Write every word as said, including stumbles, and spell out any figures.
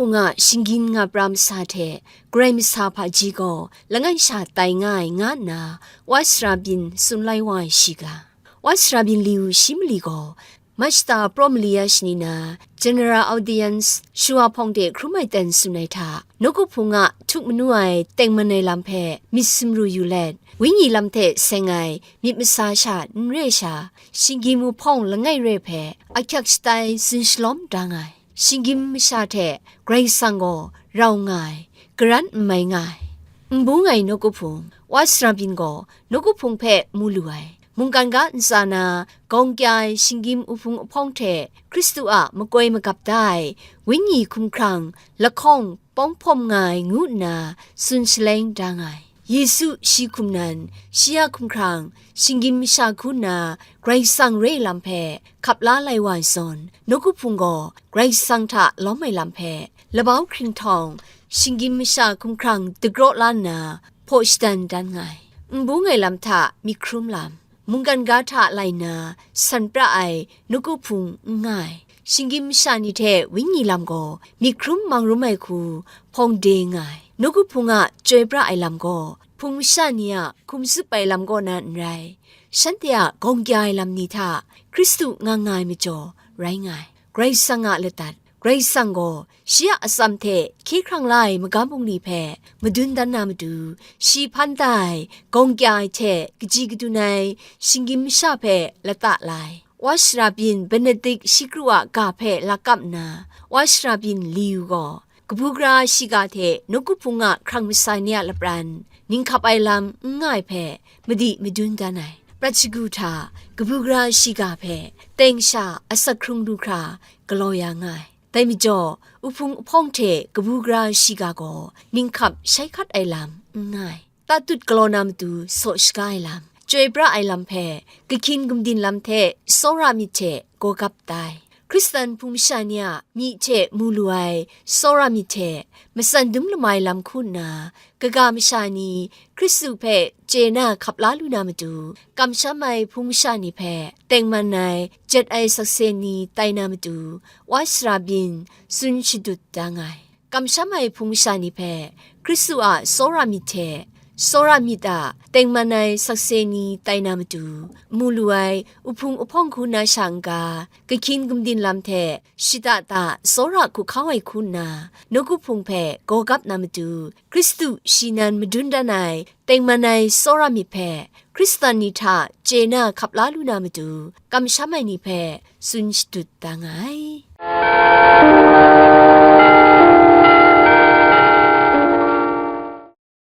Nga shinggyim nga pra masa hte Karai masa hpaji gaw langai sha tai nga ai, nga nna wa sara byin tsun lai wa ai shiga. Wa sara byin liu shi mali gaw, Mashta praw mali ya shani na, General Audience shawa hpawng de hkrum ai ten tsun ai hta, nawku hpung a htuk manu ai tengman ai lam hpe myit sumru yu let, wenyi lam hte seng ai myit masa sha n re sha, shinggyim wuhpawng langai re hpe ahkyak shatai tsun shalawm da nga ai. Shinggyim masha hte Karai Kasang gaw rau nga ai, garan n mai nga ai. Nbung ai nawku hpung, wa sara byin gaw nawku hpung hpe mu lu ai. Mungkan ga ntsa na gawng kya ai shinggyim wuhpung wuhpawng hte Hkristu a makoi magap da ai wenyi hkumhkrang lahkawng pawng hpawm nga ai ngu nna tsun shaleng da nga ai. Yesu shi hkum nan, shi a hkumhkrang, shinggyim masha hku nna Karai Kasang re ai lam hpe hkap la lai wa ai zawn, nawku hpung gaw Karai Kasang hta lawm ai lam hpe labau hkringhtawng, shinggyim masha hkumhkrang dagraw la nna hpaw shadan dan nga ai. Nbung ai lam hta myit hkrum lam, mungkan ga hta lai nna san pra ai nawku hpung n nga ai. Shinggyim masha ni hte wenyi lam gaw myit hkrum mang rum ai hku hpawng de nga ai. Nawku hpung a chyoi pra ai lam gaw hpung masha ni a hkum zup ai lam kaw na n rai, shanhte a gawng kya ai lam ni hta Hkristu nga nga ai majaw rai nga ai. Karai Kasang a ladat, Karai Kasang gaw shi a atsam hte hkye hkrang la ai magam bungli hpe madun dan na matu, shi hpan da ai gawng kya ai hte kaji kadun ai shinggyim masha hpe lata la ai. Wa sara byin Benedik shi kru a ga hpe lakap nna, wa sara byin liu gaw, kabu gara shiga hte nawku hpung a hkrang masai ni a lapran, ninghkap ai lam n nga ai hpe madi madun dan ai. Prat shagu hta kabu gara shiga hpe teng sha asak hkrung lu hkra galaw ya nga ai. Dai majaw, wuhpung wuhpawng hte kabu gara shiga gaw ninghkap shai hkat ai lam n nga ai. Tatut galaw na matu saw shaga ai lam, chyoi pra ai lam hpe, kahkyin gumdin lam hte tsawra myit hte gaw gap tai. Hkristan hpung masha ni a myi hte mu lu ai tsawra myit hte matsan dum lamai lam hku nna, kaga masha ni Hkristu hpe chye na hkap la lu na matu, kamsham ai hpung masha ni hpe tengman ai, jet ai sakse ni tai na matu, wa sara byin tsun shadut da nga ai. Kamsham ai hpung masha ni hpe Hkristu a tsawra myit hte, tsawra myit a tengman ai sakse ni tai na matu, mu lu ai wuhpung wuhpawng hku na sha n-ga, kahkyin gumdin lam hte shada da tsawra hku hkau ai hku nna, nawku hpung hpe gaw gap na matu, Hkristu shi nan madun dan ai tengman ai tsawra myit hpe Hkristan ni hta chye na hkap la lu na matu, kamsham ai ni hpe tsun shadut da nga ai.